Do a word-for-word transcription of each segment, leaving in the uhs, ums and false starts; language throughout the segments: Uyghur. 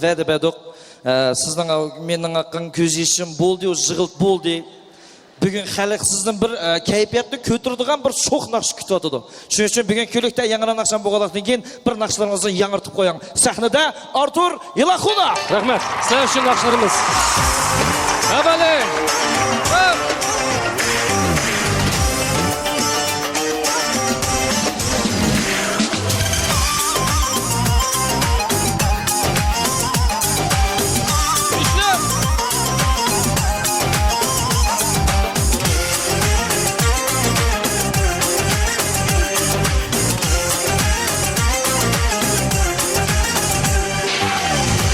ۋەدە بەردۇق. ئە، سىزنىڭ، مېنىڭ ھەققىڭ كۆز يېشىم بولدى، يىغىلىپ بولدى. بۈگۈن خەلق سىزدىن بىر، ئە، كەيپىياتنى كۆتۈرىدىغان بىر شوخ ناخشا كۈتۈۋاتىدۇ. شۇنىڭ ئۈچۈن بۈگۈن كۆلەكتە ياڭرىغان ناخشام بولغانلىقتىن كېيىن بىر ناخشىلىرىڭىزنى ياڭرىتىپ قويۇڭ. سەھنىدە ئارتۇر يىلاخۇنا. رەھمەت. سىلەر ئۈچۈن ناخشىلىرىمىز. ھەبەلى.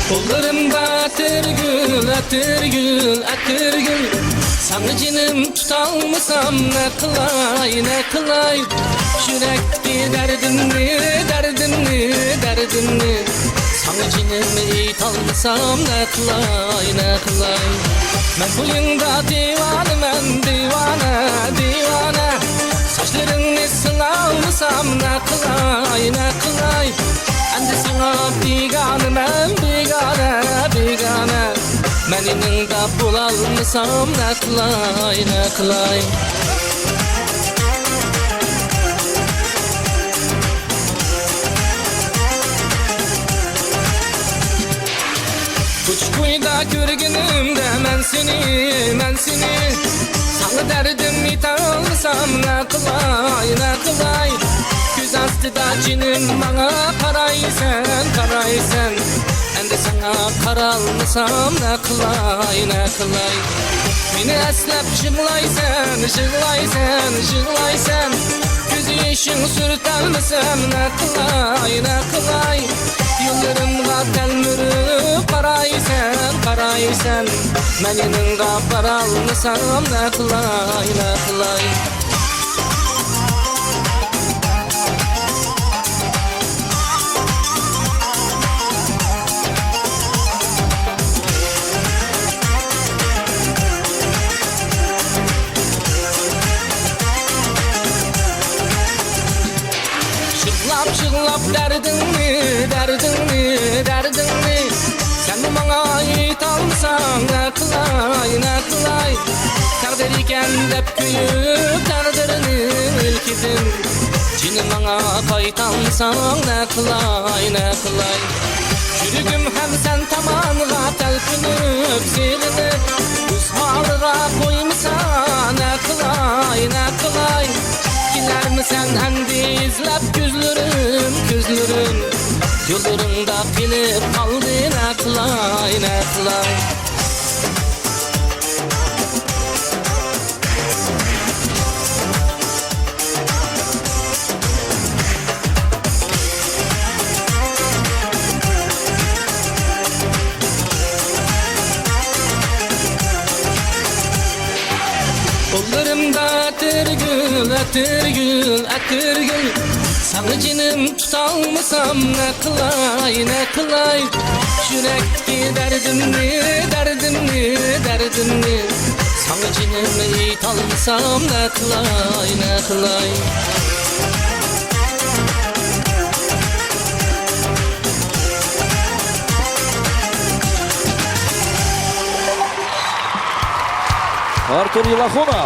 قوللىرىمدا ئەتىرگۈل، ئەتىرگۈل، ئەتىرگۈل. ساڭا جېنىم تۇتالمىسام نە قىلاي، نە قىلاي؟ يۈرەكتىكى دەردىمنى، دەردىمنى، دەردىمنى ساڭا جېنىم ئېيتالمىسام نە قىلاي، نە قىلاي؟ مەن بويۇڭدا دىۋانىمەن، دىۋانە، دىۋانە. ساچلىرىڭنى سىلاۋالمىسام نە قىلاي، نە قىلاي؟ ئەمدى ساڭا بىگانىمەن، بىگانە، بىگانە. مەن يېنىڭدا بولالمىسام نە قىلاي، نە قىلاي؟ كوچا-كويدا كۆرگىنىمدە مەن سېنى، مەن سېنى، ساڭا دەردىم ئېيتالمىسام نە قىلاي، نە قىلاي؟ كۆز ئاستىدا جېنىم ماڭا قارايسەن، قارايسەن. ئەمدى ساڭا قارالمىسام نە قىلاي، نە قىلاي؟ مېنى ئەسلەپ يىغلايسەن، يىغلايسەن، يىغلايسەن. كۆز يېشىڭ سۈرتەلمىسەم نە قىلاي، نە قىلاي؟ يوللىرىمغا تەلمۈرۈپ قارايسەن، قارايسەن. مەن يېنىڭغا بارالمىسام نە قىلاي، نە قىلاي؟ يىغلاپ، يىغلاپ دەردىڭنى، دەردىڭنى، دەردىڭنى سەنمۇ ماڭا ئېيتالمىساڭ نە قىلاي، نە قىلاي؟ تەقدىر ئىكەن دەپ كۆيۈپ تەقدىرنىڭ ئىلكىدىن، جېنىم ماڭا قايتالمىساڭ نە قىلاي، نە قىلاي؟ يۈرىكىم ھەم سەن تامانغا تەلپۈنۈپ سېغىنىپ، ئۆز ھالىغا قويمىسا نە قىلاي، نە قىلاي؟ كېلەرمىسەن ئەمدى ئىزلەپ كۆزلىرىم، كۆزلىرىم؟ يوللىرىڭدا قېلىپ قالدى نە قىلاي، نە قىلاي؟ قوللىرىمدا ئەتىرگۈل، ئەتىرگۈل، ئەتىرگۈل. ساڭا جېنىم تۇتالمىسام نە قىلاي، نە قىلاي؟ يۈرەكتىكى دەردىمنى، دەردىمنى، دەردىمنى ساڭا جېنىم ئېيتالمىسام نە قىلاي، نە قىلاي؟ ئارتۇر يىلاخۇنا.